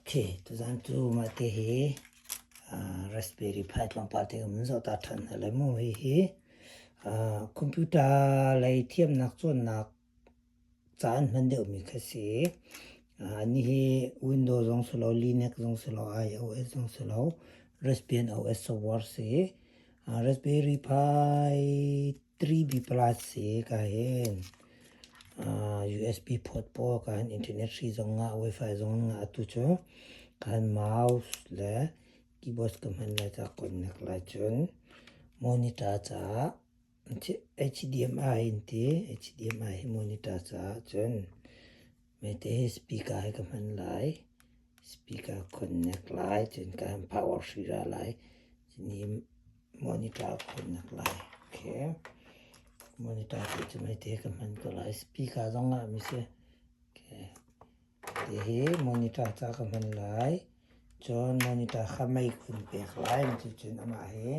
Tuzaan cu mah te hi Raspberry Pi tlawmpal te kan vun zoh ta ṭhan hna lai mu. Hihi computer lei thiamnak cawnnak ca an hman deuhmi kha si. Anih hi Windows zong si lo, Linux zong si lo, iOS zong si lo, Raspbian OS software si. Raspberry Pi 3B Plus si ka hin. USB port pawl ka hin internet hri zong ngah, wifi zong ngah atu cu ka hin mouse le keyboard ka hman lai ca connect lai cun monitor caah HDMI in ti HDMI hi monitor caah cun mete hi speaker hi ka hman lai speaker connect lai cun ka hin power hri ra lai ni monitor connect lai okay monitor ti cu mete ka hman ko lai speaker zong ah mi si okay Hihi monitor ca ka hman lai. Cun monitor kha mei ka vun pek lai. Cucun amah hi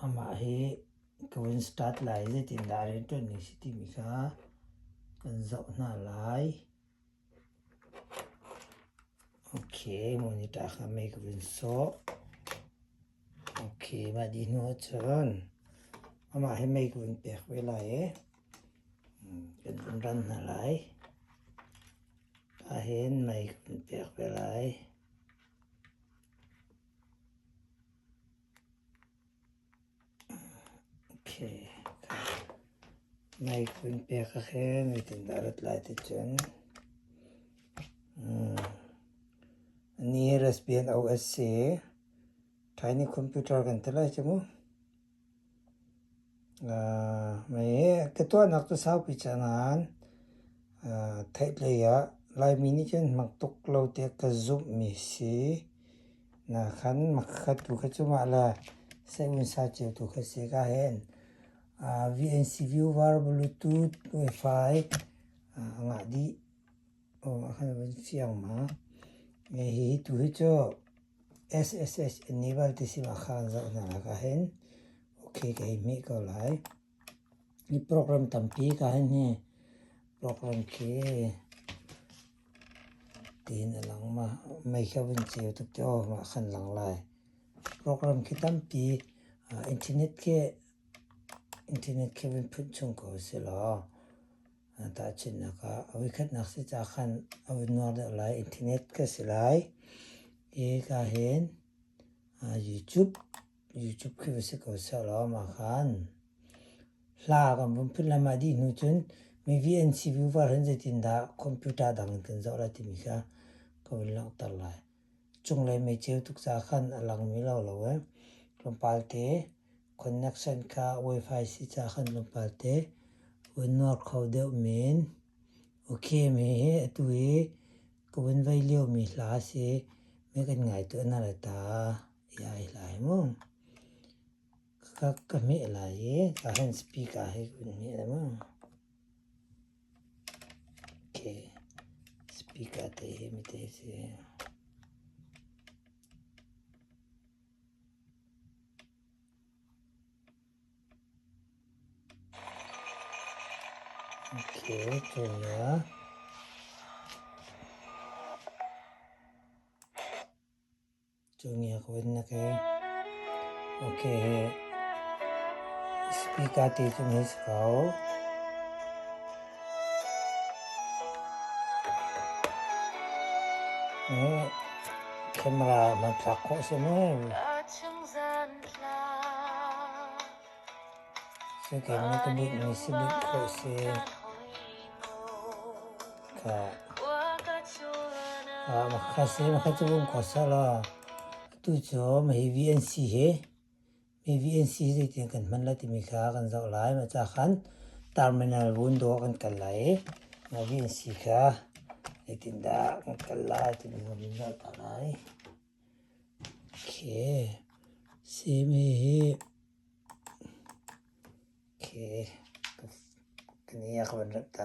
amah hi ka vun start lai. Zeitindah rianṭuan ning si timi kha kan zoh hna lai. Okay, monitor kha mei ka vun sawh. Okay, mah dih hnu ahcun amah hi mei ka vun pek ve lai i kan vun ran hna lai. Ahhin mei ka vun pek ve lai. Okay, mei ka vun pek ahhin zeitindah rat lai ti cun ni Raspbian OS si. Thaini computer kan ti lai cu mu. Mei ka tuahnak cu saupi ca nain theihtlei ah Laimi nih cun hmang tuk lo tiah ka zumhmi si. Na khan makhat tu kha cu mah le sehmun sa cio tu kha si ka hen. VNC viewer, Bluetooth, Wi-Fi a ngah dih. Aw a kan vun fiang ma. Hihi tu hi cu SSH enable ti si ma kha an zoh hna lai ka hin. Okay ka hei hmeh ko lai. Hi program tampi ka hin hi program khi tiin a lang ma. Mei kha vun ceu tuk ti aw mah khan lang lai. Program khi tampi internet khi internet khi vun phunh chung ko si law. Tahchunhnak ah a voikhatnak si ca khan a vun nuar deuh lai. Internet ka si lai. Hi ka hin YouTube YouTube khi va si ko sehlaw mah khan hla kan vun phun lai mah dih hnu cun mi VNC viewer hin zeitindah computer dang in kan zoh lai timi kha ka vun langhter lai. Cunglei meiceu tuk caah khan a langmi lo lo ee. Tlawmpal te connection kha wifi si caah khan tlawmpal te vun nuar kho deuh men. Okay mi hi atu hi ka vun vei liomi hla a si. Mi kan ngai tuah na lai ta. Ia hi hla hi mu. Ka ka hmeh lai i ka hand speaker hi ka vun hmeh lai mu. Okay, speaker te hi mi te si. Okay, cun Cungiak vun na ke. Okay, speaker ti cu hi si ko. Camera hmanthlak khawh si mu. Sike mi ka bunh mi si bunh khawh si. Kha. Ah, makha si, makha cu bum ko seh law. Atu cu hi VNC hi mi VNC zeitin kan hman lai timi kha kan zoh lai. Mah ca khan terminal window kan kal lai i mah VNC kha zeitindah kan kal lai timi kan zoh ta lai. Okay. Simi hi okay. Kan i a ka van rat ta.